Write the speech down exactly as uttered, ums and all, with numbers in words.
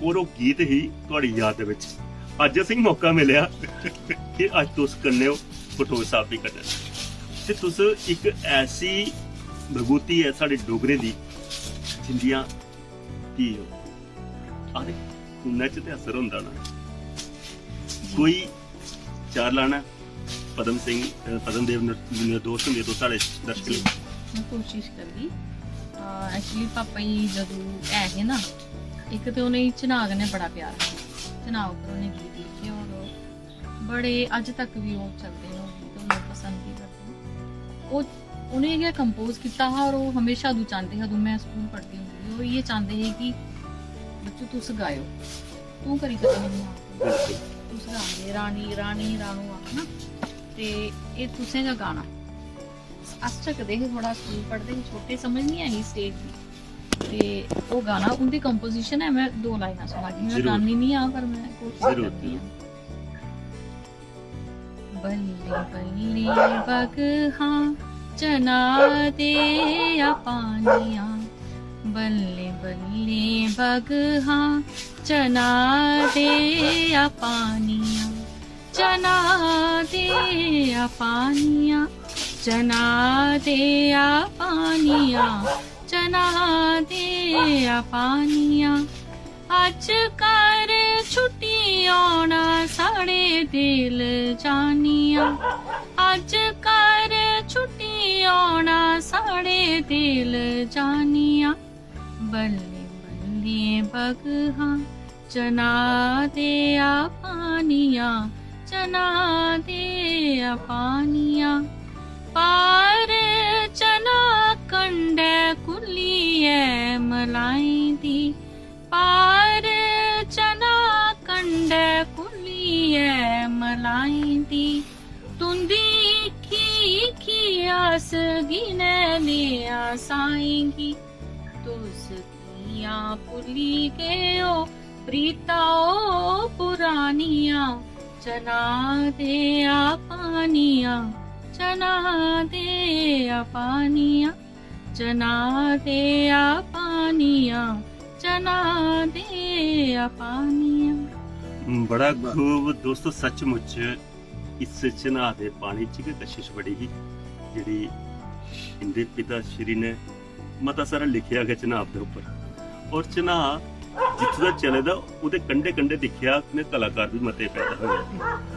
और ओह् गीत ही थुआड़ी याद दे बिच। अज्ज असेंगी मौका मिलेआ कि अज्ज तुस कन्नै ओ, बटोच साहब बी कन्नै। ते तुस इक ऐसी विभूति ऐ साढ़े डोगरें दी, जिंदियां धी ओ। आखदे खूनै च ते असर होंदा ना। कोई चार लाना पद्म सिंह, अ, पद्म देव नर-, निर्दोष हुंदे, तुस साढ़े दर्शक जी, में कोशिश करगी। अ, actually पापा जी जदूं है हे ना, इक ते उ'नेंगी चन्हां कन्नै बड़ा प्यार हा। चन्हां उप्पर उ'नें गीत लिखे और बड़े, अज्ज तक बी ओह् चलदे न, ओह् गीत लोक पसंद बी करदे न। ओह्, उ'नें गै कंपोज कीता हा और ओह् म्हेशां अदूं चांह्दे हे, अदूं में स्कूल पढ़दी होंदी ही, ओह् इ'यै चांह्दे हे कि बच्चो तुस गाएओ, तूं करी सकदी निं आं। तुस गांदे, रानी, रानी, रानू आखना, ते एह् तुसें गै गाना। अस झकदे हे थोह्ड़ा, स्कूल पढ़दे हे, छोटे, समझ निं आई स्टेज दी। ते ओह् गाना, उं'दी कंपोजिशन ऐ, में दो लाइनां सनागी। में जरूर। गानी निं आं, पर में कोशिश जरूर, करनी आं। जरूर। बल्ले बल्ले बगहा चना दे आ पानिया, बल्ले बल्ले बगहा चना दे आ पानिया, चना दे आ पानिया, चना दे आ पानिया, चना दे आ पानिया। अज्ज घर छुट्टी औना साढ़े दिल जानिया, अज्ज घर छुट्टी औना साढ़े दिल जानिया। बल्ले बल्ले बगहा चना दे आ पानिया, चना दे आ पानिया। पार चना कंडै कुल्ली ऐ मलाई दी, पार चना कंडै कुल्ली ऐ मलाई दी। तुं'दी हीखी हीखी आस गिनै लेआ साईं गी। तुस कि'यां भुल्ली गे ओ प्रीता ओ पुरानियां। चना दे आ पानियां, चना दे आ पानियां, चना दे आ पानियां, चना दे आ पानियां। बड़ा खूब दोस्तो, सचमुच इस चन्हां दे पानी च गै कशिश बड़ी ही, जेह्ड़ी इंदे पिता श्री ने मता सारा लिखेआ गै चन्हां दे उप्पर। और चन्हां जित्थूं दा चले दा, ओह्दे कंढे कंढे दिक्खेआ, में कलाकार बी मते पैदा होए।